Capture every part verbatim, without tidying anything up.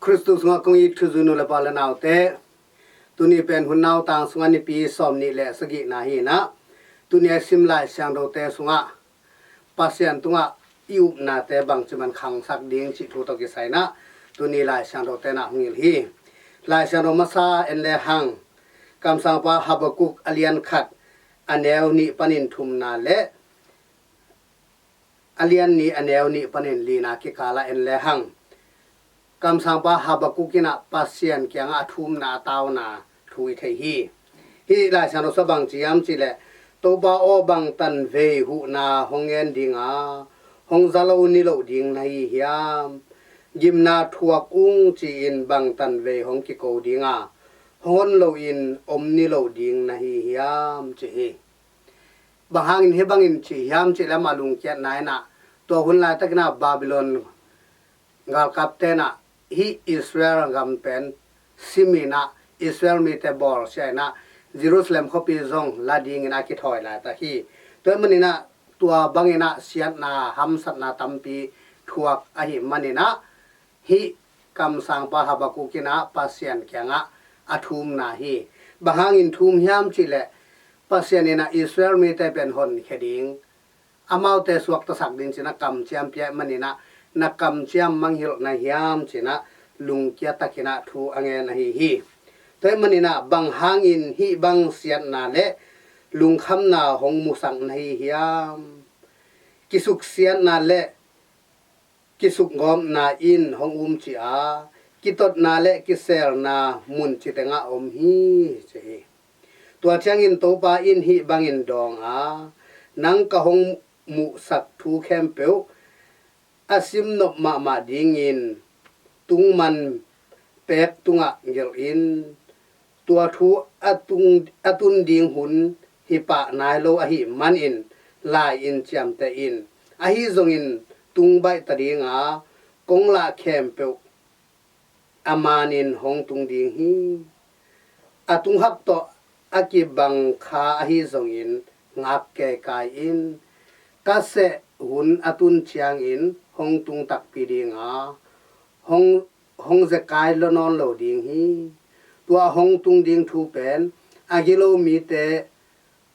Khristu sungah kong it thuzui nu le pa le naute, tuni pen hun nautang sungah nipi sawm nih le sagihna hi inah, tuni a sim Lai Siangthote sungah Pasian tungah i upnate bangci man khangsak ding cih thu tawh kisai inah tuni Lai Siangthote nah hong hilh hi. Lai Siangtho masa en le hang, kamsangpa Habakuk a lian khat a neu nih panin thumna le a lian nih a neu nih panin lina kikalah en le hang, kamsangpa Habakuk inah Pasian kiangah a thumna a tauna thu i thei hi. Hih Lai Siangtho sungah bang ci hiam cihleh, Topa aw, bangtan vei huhna hong ngen dinga hong za lo ni lo ding na hi hiam? Gimna thuak ung ci-in bangtan vei hong kiko dinga hong hon loin om ni lo ding na hi hiam, ci hi. Bang hangin hih bangin ci hiam cihleh, amah lungkiatna inah, tua hun laitakinah Babylon galkapte inah hih Israel gam pen sim inah Israel mite bawlsia inah Jerusalem khuapi zong la dingin a kithawi laitak hi. Tua ahih maninah tua banginah siatna hamsatna tampi thuak ahih maninah hih kamsangpa Habakuk inah Pasian kiangah a thumna hi. Bang hangin thum hiam cihleh, Pasian inah Israel mite pen honkhia ding, amaute suaktasak ding cinah kamciam pia ahih maninah, na kamciam mangngilh na hiam cinah lungkia takinah thu a ngen ahi hi. Tua ahih maninah bang hangin hih bang siatna le lungkhamna hong musak na hi hiam? Kisuksiatna le kisukgawpna in hong umcih a, kitotna le kiselna mun citengah om hi, ci hi. Tua ciangin Topa in hih bangin dawng a, nang ka hong muhsak thu khempeuh a simnop mahmah dingin tungman pek tungah gelh in. Tua thu a tung, a tun ding hun hi pah nai lo ahih manin lai-in ciamteh in. Ahi zongin tung baih ta dinga kong lah khempeuh a manin hong tung ding hi. A tunghak tawh a kibang kha ahi zongin ngak keikai in. Ka seh hun a tun ciangin hong tung takpi dinga hong hong zekai lo nawn lo ding hi. Tua hong tung ding thu pen a gilo mite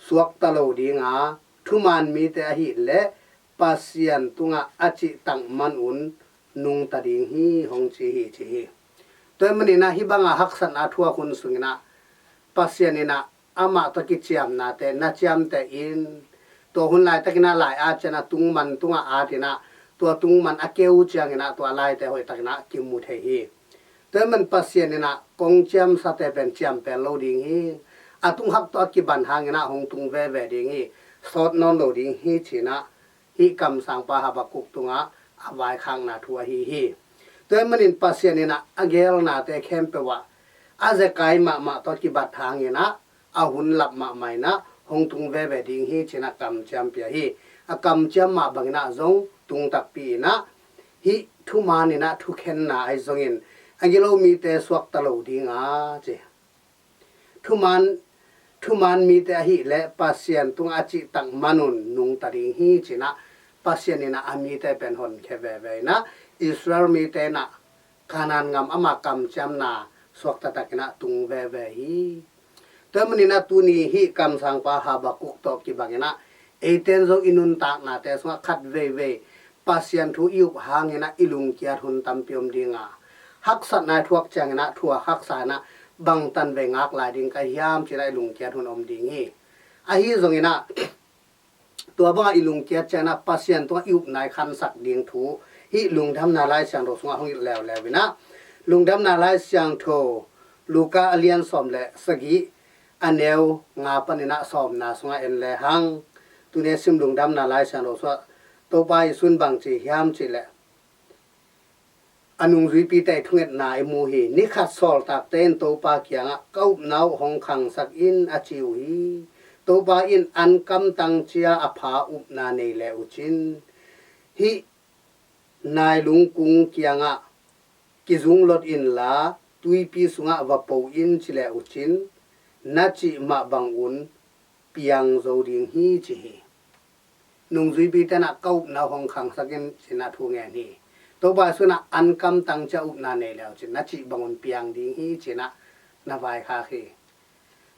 suakta lo dinga, thuman mite ahih leh Pasian tungah a cihtak manun nungta ding hi, hong ci hi, ci hi. Tua ahih maninah hih banga haksatna thuak hun sunginah Pasian inah amah tawh kiciamnate na ciamteh in. Tua hun laitakinah lai at cianah tungman tungah at inah, tua tungman a keu cianginah tua laite hoihtakinah kimu thei hi. Tua ahih man Pasian inah kong ciamsate pen ciampel lo ding hi. A tunghak tawh a kibang hanginah hong tung veve ding hi. Sawt nawn lo ding hi, cinah hih kamsangpa Habakuk tungah a vaikhakna thu ahi hi. Tua ahih manin Pasian inah a gelnate khempeuh ah a zekai mahmah tawh kibat hanginah a hun lap mahmah inah hong tung veve ding hi, cinah kamciam pia hi. A kamciam mah banginah zong tung takpi inah hih thuman inah thukhenna ahi zongin a gilo mite suakta lo dinga, ci. Thuman, thuman mite ahih leh Pasian tungah a cihtak manun nungta ding hi, cinah Pasian inah a mite pen honkhia veve inah Israel mite inah Kanaan gam ama kamciamna suakta takinah tung veve hi. Tua ahih maninah tuni hih kamsangpa Habakuk tawh kibanginah eiten zong i nuntaknate sungah khat veivei Pasian thu i up hanginah i lungkiat hun tampi om dinga, haksatna i thuak cianginah thuak haksa inah bangtan vei ngak lai ding ka hiam cinah i lungkiat hun om ding hi. Ahi zonginah tua bangah i lungkiat cianginah Pasian tungah i upna i khansak ding thu hih Lungdamna Lai Siangtho sungah hong hilh leuleu inah, Lungdamna Lai Siangtho Luka a lian sawm le sagih, a neu nga paninah sawmna sungah en le hang, tuni a sim Lungdamna Lai Siangtho sungah Topa Jesuh in bang ci hiam cihleh, a nungzuipite i thungetna i mu hi. Ni khat sawltakte in Topa kiangah, "Ka upna uh hong khangsak in," a ci uh hi. Topa in an kamtang cia a pha upna nei le uh cin, hih nailung kung kiangah, "Kizunglot inla tuipi sungah va po in," ci le uh cin, na cih mah bangun piang zo ding hi, ci hi. Nungzuipite inah, "Ka upna uh hong khangsak in," cinah thu ngen hi. Topa Jesu in ah an kamtang ciang upna nei le uh cin na cih bangun piang ding hi ci-in ah na vaikhak hi.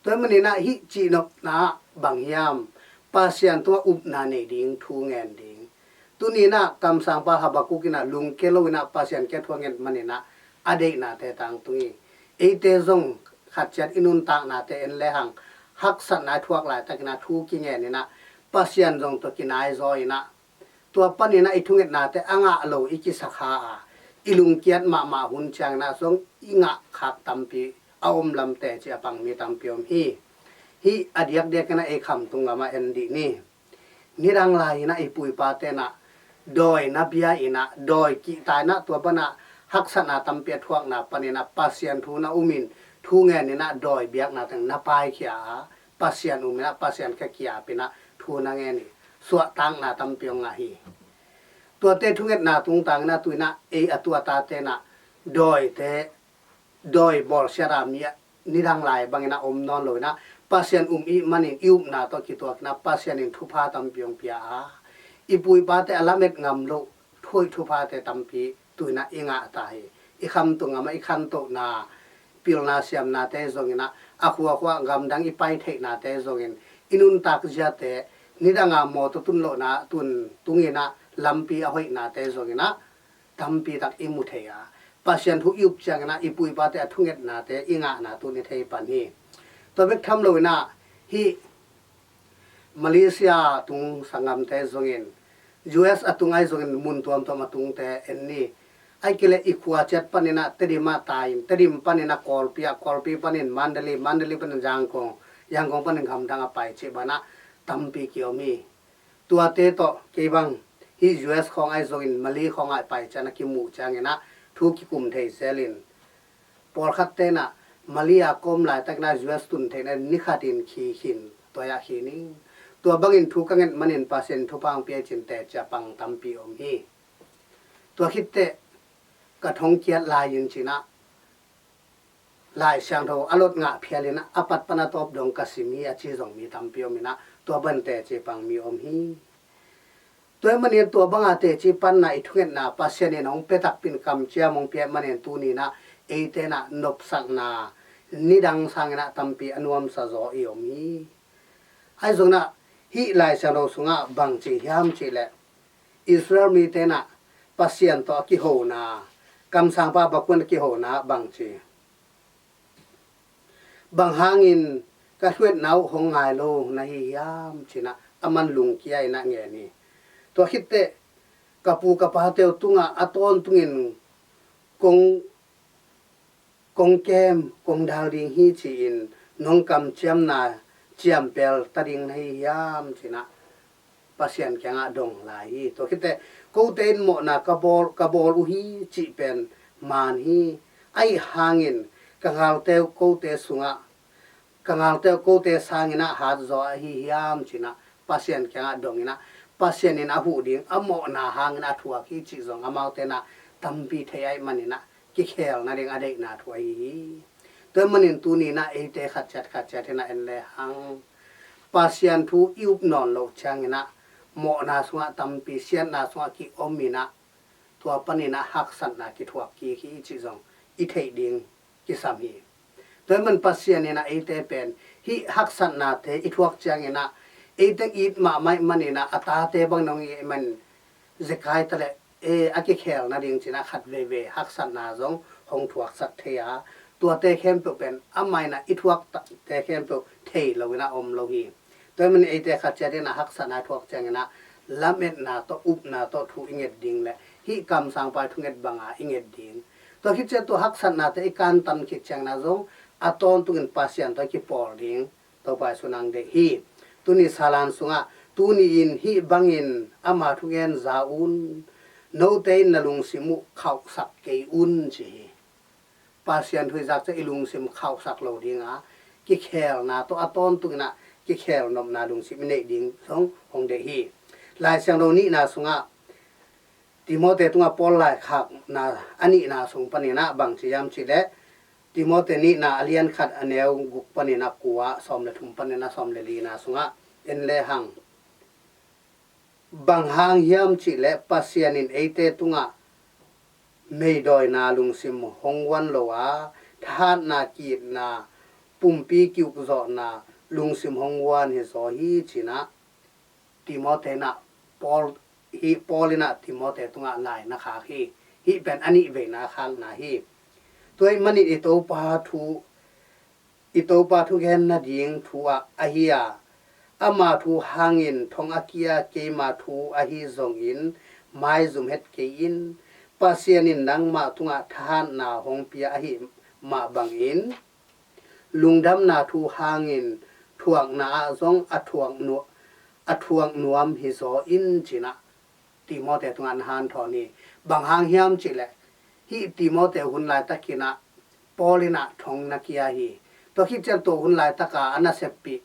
Tua ahih manin ah hih cihnopna bang hiam, Pasian tungah upna nei ding, thu ngen ding. Tuni-in ah kamsangpa Habakuk in ah lungkia lo-in ah Pasian kiang thu a nget manin ah a deihnate tangtung hi. Eite zong khat ciat i nuntaknate en lehang haksatna i thuak laitakin ah thu kingen in ah Pasian zong tawh kinaizaw in ah tua panin ah i thungetnate a ngah lo i kisakha a, i lungkiat mahmah hun ciangin ah zong i ngahkhak tampi a om lam teci a pang mi tampi om hi. Hih a diakdiakin ah ei Khamtung gam ah en dih ni. Nidang lai-in ah i pu i pate in ah dawi na bia in ah, dawi kihta in ah, tua pan ah haksatna tampi a thuakna panin ah Pasian thu na um in, thu ngen in ah dawi biakna teng na paikhia a, Pasian um in ah Pasian kha ki-ap in ah thu na ngen hi. Suahtakna tampi hong ngah hi. Tuate thungetna tungtang in ah tu-in ah ei a tu a tate in ah dawite, dawi bawlsiat a mi ah nidang lai bangin ah om nawn lo-in ah Pasian um ih manin i upna tawh kituakin ah Pasian in thupha tampi hong pia a, i pu i pate a lamet ngam loh thu hoih thuphate tampi tu-in ah i ngah ta hi. I Khamtung gam ah i khantohna, pilna siamnate zongin ah, a khuakhua gamdang i pai theihnate zongin, i nuntak ziate, nidang a mawtaw tun lohna tun tungin ah lampi a hoihnate zongin ah tampi tak i mu thei a, Pasian thu i up ciangin ah i pu i pate a thungetnate i ngahna tu-in i thei pan hi. Tua bek tham lo-in ah hih Malaysia tung sanggamte zongin, U S a tung ahi zongin mun tuamtuam a tungte en ni. Ahih kei leh i khua ciat panin ah Tedim ah tai-in, Tedim panin ah Kawlpi ah, Kawlpi panin Mandalay, Mandalay panin Yangon, Yangon panin gamdang a pai cih banah tampi ki-om hi. Tuate tawh kei bang hih U S khawng ahi zongin Malay khawng ah pai ciangin a kimuh ciangin ah thu kikum thei zelin, pawlkhatte in ah Malay a ka om laitakin ah U S tun theihna ni khatin khi khin, tua ah khi ning. Tua bangin thu ka nget manin Pasian thupha hong pia hi cin teci a pang tampi om hi. Tua khit teh ka thongkiat lai-in ci-in ah Lai Siangtho a lot ngah phialin ah a pat pan a tawp dong ka sim hi a ci zong mi tampi om in ah tua bang teci pang mi om hi. Tua ahih manin tua banga teci panna i thungetna Pasian in hong pia takpi in kamciam hong pia ahih manin tuni-in ah eite in ah nopsakna nidang sangin ah tampi a nuamsa zaw i om hi. Ahi zongin ah hih Lai Siangtho sungah bang ci hiam cih leh Israel mite in ah Pasian tawh a kihona, kamsangpa Habakuk in a kihona bang ci, bang hangin ka thungetna uh hong ngai lo na hi hiam ci-in ah aman lungkia in ah ngen hi. Tua khit teh ka pu ka pate uh tungah a tawntungin kong, kong kem, kong dal ding hi ci-in nong kamciamna ciampel ta ding na hi hiam ci-in ah Pasian kiangah dong lai hi. Tua khit teh kote in mawhna ka bawl, ka bawl uh hi cih pen maan hi. Ahi hangin ka galte uh kote sungah, ka galte uh kote sangin ah hat zaw ahi hiam ci-in ah Pasian kiangah dong in ah Pasian in a huh ding a mawhna hangin a thuak hi cih zong amaute in ah tampi thei ahih manin ah kikhel nading a deihna thu ahi hi. Tua ahih manin tuni-in ah eite khat ciat khat ciat in ah en lehang Pasian thu i up nawn loh ciangin ah mawhna sungah tampi, siatna sungah ki-om in ah tua panin ah haksatna kithuak kik hi cih zong i theih ding kisam hi. Tua ahih man Pasian in ah eite pen hih haksatnate i thuak ciangin ah eite it mahmah ahih manin ah a tate bang nong it ahih man zekai ta leh, e, a kikhel nading ci-in ah khat veivei haksatna zong hong thuaksak thei a, tuate khempeuh pen amah in ah i thuakte khempeuh thei lo-in ah om lo hi. Tua ahih manin eite khat ciat in ah haksatna i thuak ciangin ah lametna tawh upna tawh thu i nget ding le hih kamsangpa i thunget banga i nget ding. Tua khit ciang tua haksatnate i kantan khit ciangin ah zong a tawntungin Pasian tawh i kipawl ding Topa Jesu in hong deih hi. Tuni salan sungah, tuni-in hih bangin ama thungen za un, note in na lungsim uh khauhsak kei un ci hi. Pasian thu i zak ciang i lungsim khauhsak lo ding a, kikhelna tawh a tawntungin ah kikhel nopna lungsim i neih ding zong hong deih hi. Lai Siangtho nihna sungah Timote tungah Paul laikhakna a nihna sung panin ah bang ci hiam cih leh Timote nihna a lian khat a neu guk panin a kua, sawm le thum panin a sawm le lina sungah en lehang, bang hang hiam cih leh Pasian in eite tungah meidawina lungsim hong guan lo a, thahatna, ki-itna, pumpi ki-ukzawhna lungsim hong guan hi zaw hi, ci-in ah Timothy in ah Paul, hih Paul in ah Timothy tungah lai na khak hi. Hih pen a nih veina khakna hi. Tua ahih manin i Topa thu, i Topa thugen nading thu ah ahi a, ama thu hangin thong a kia keima thu ahi zongin maizum het kei in. Pasian in nangmah tungah thahatna hong pia ahih mah bangin, lungdamna thu hangin thuakna ah zong a thuak nu-, a thuak nuam hi zaw in, ci-in ah Timothy tungah na hanthawn hi. Bang hang hiam cih leh, hih Timothy hun laitakin ah Paul in ah thong na kia hi. Tua khit ciang tua hun laitaka a naseppih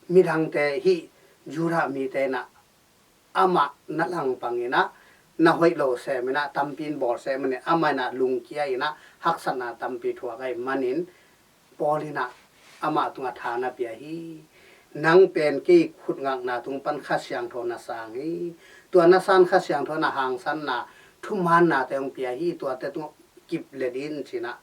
midangte, hih Judah mite in ah amah na langpang in ah, na hoih lo sem in ah, tampi in bawl sem in ah, amah in ah lungkia in ah haksatna tampi thuak ahih manin, Paul in ah amah tungah tha na pia hi. Nang pen kei khutngakna tung pan Kha Siangtho na sang hi. Tua na san Kha Siangtho na hangsanna, thumaannate hong pia hi. Tuate tungah kip let in, ci-in ah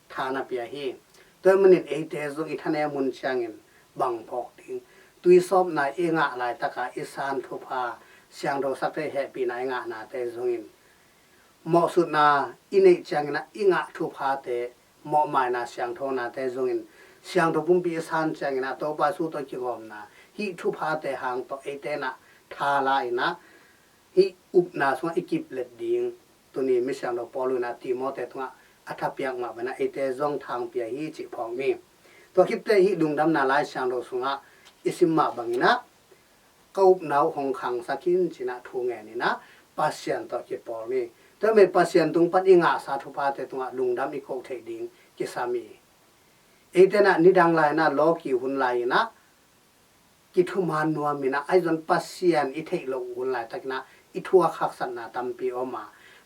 tha na pia hi. Tua ahih manin eite zong i thanem hun ciangin bang phawk ding? Tuisawpna i ngah laitaka i san thupha, siangthosak thei hehpihna i ngahnate zongin, mawhsutna i neih ciangin ah i ngah thuphate, mawhmaina siangthonate zongin, siangtho pumpi i san ciangin ah Topa Jesu tawh kigawmna, hih thuphate hang tawh eite in ah tha la in ah, hih upna sungah i kip let ding tuni misiangtho Paul in ah Timothy tungah a thapiak mah bangin ah eite zong tha hong pia hi, cih phawk ni. Tua khit teh hih Lungdamna Lai Siangtho sungah i sim mah bangin ah, ka upna uh hong khangsak in, ci-in ah thu ngen in ah Pasian tawh kipawl ni. Tua ahih manin Pasian tung pan i ngahsa thuphate tungah lungdam i koh theih ding kisam hi. Eite in ah nidang lai in ah lawki hun lai in ah kithumaan nuam in ah, ahi zong Pasian i theih loh hun laitakin ah i thuak haksatna tampi om a,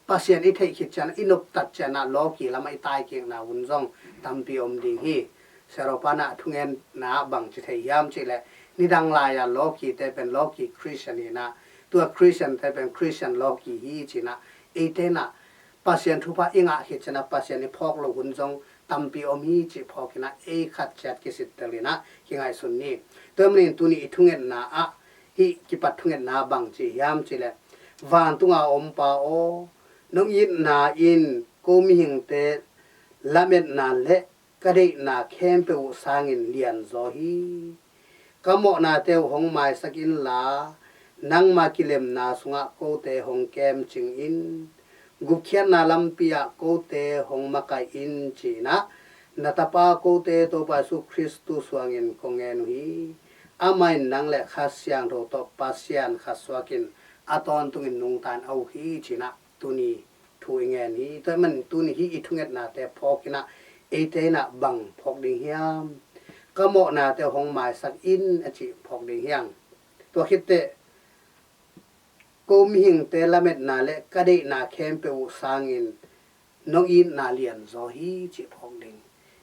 Pasian i theih khit ciang i noptat ciang ah lawki lamah i taikikna hun zong tampi om ding hi. Siangtho pa in ah a thungetna ah bang ci thei hiam cih leh, nidang lai-a lawkite pen lawki Christian hi in ah, tua Christiante pen Christian lawki hi, ci-in ah eite in ah Pasian thupha i ngah khit ciang ah Pasian i phawk loh hun zong tampi om hi, cih phawk in ah ei khat ciat kisittel in ah kingaihsun ni. Tua ahih manin tuni i thungetna ah, hih kipat thungetna bang ci hiam cih leh, vantunga om Pa aw, nong itna in ko mihingte lametna le ka deihna khempeuh uh sangin lianzaw hi. Ka mawhnate uh hong maisak inla, nangma kilemna sungah kote hong kemcing in. Gupkhiatna lampi ah kote hong makaih in, ci-in ah na tapa kote Topa Jesu Khristu suangin kong ngen uh hi. Amah in nang le Kha Siangtho tawh Pasian khat suakin a tawntungin nungta in a uk hi, ci-in ah tuni thu i ngen hi. Tua ahih manin tuni hih i thungetnate phawk in ah eite in ah bang phawk ding hiam? Ka mawhnate hong maisak in, a cih phawk ding hi hang. Tua khit teh, ko mihingte lametna le ka deihna khempeuh uh sangin nong itna lianzaw hi, cih phawk ding.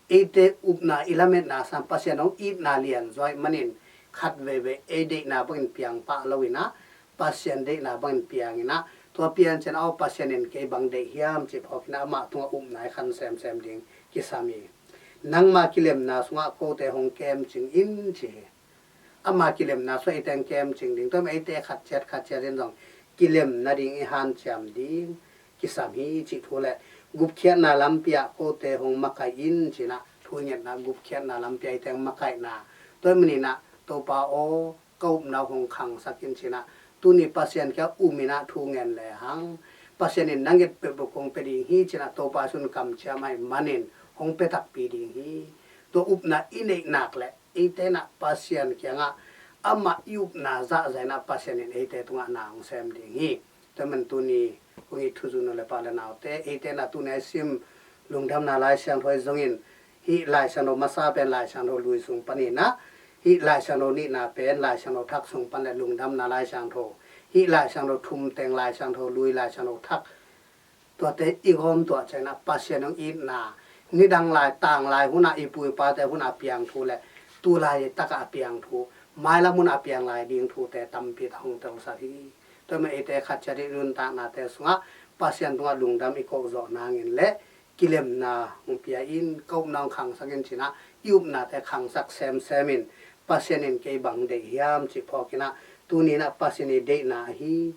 Eite upna, i lametna sang Pasian hong itna lianzaw ahih manin, khat veivei ei deihna bangin piang pah lo in ah, Pasian deihna bangin piang in ah, tua piancil ah, aw, Pasian in kei bang deih hiam, cih phawk in ah amah tungah upna i khan semsem ding kisam hi. Nangma kilemna sungah kote hong kemcing in, ci hi. Ama kilemna sungah eite hong kemcing ding. Tua ahih manin eite khat ciat khat ciat in zong kilem nading i hanciam ding kisam hi, cih thu le, gupkhiatna lampi ah kote hong makaih in, ci-in ah thu i ngetna, gupkhiatna lampi ah eite hong makaihna. Tua ahih manin ah, Topa aw, ka upna uh hong khangsak in, ci-in ah tuni Pasian kiang um in ah thu ngen lehang, Pasian in na nget peuhpeuh kong pia ding hi, ci-in ah Topa Jesu in kamciam ahih manin hong pia takpi ding hi. Tua upna i neih nak leh, eite in ah Pasian kiangah amah i upna zahzah in ah Pasian in eite tungah na hong sem ding hi. Tua ahih manin tuni kong it thuzui nu le pa le naute, eite in ah tuni a i sim Lungdamna Lai Siangtho ahi zongin, hih Lai Siangtho masa pen Lai Siangtho Lui sung panin ah, hih Lai Siangtho nihna pen Lai Siangtho Thak sung pan le Lungdamna Lai Siangtho, hih Lai Siangtho thum teng, Lai Siangtho Lui, Lai Siangtho Thak, tuate i gawm tuah ciangin ah Pasian hong itna, nidang lai, tanglai hun ah i pu i pate hun ah a piang thu le, tulaitak ah a piang thu, mailam hun ah a piang lai ding thute tampi tak hong telsak hi. Tua ahih manin eite khat ciat i nuntaknate sungah Pasian tungah lungdam i koh zawh nangin le kilemna hong pia in, ka upna hong khangsak in cinah i upnate khangsak semsem in, Pasian in kei bang deih hiam cih phawkinah, tuninah Pasian i deihna ahi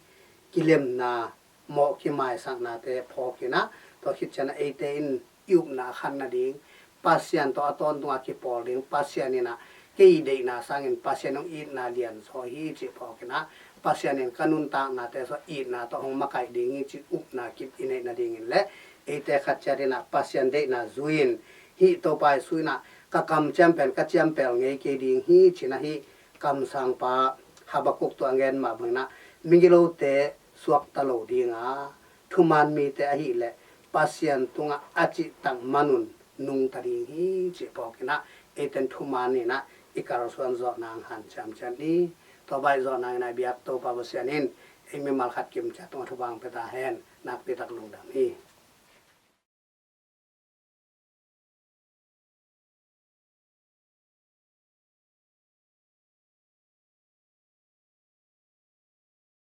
kilemna, mawh kimaisaknate phawkinah, tua khit cianah eite in i upna a khan nading, Pasian tawh a tawntunga kipawl ding, Pasian inah kei i deihna sangin Pasian hong itna lianzaw hi cih phawkinah, Pasian in ka nuntaknate sawh itna tawh hong makaih ding hi cih upna kip i neih nadingin le eite khat ciat inah Pasian deihna zui-in, hih Topa Jesu inah ka kamciam pen ka ciampel ngei kei ding hi cinah, hih kamsangpa Habakuk tawh a ngen mah banginah migilote suakta lo dinga, thuman mite ahileh Pasian tungah a cihtak manun nungta ding hi cih phawkinah, eiten thuman inah i kalsuan zawh nang hanciam ciat ni. Tua baih zawh nang inah i biak Topa Pasian in ei mimal khat kimciat tungah thupha hong pia ta hen. Nakpitak lungdam hi.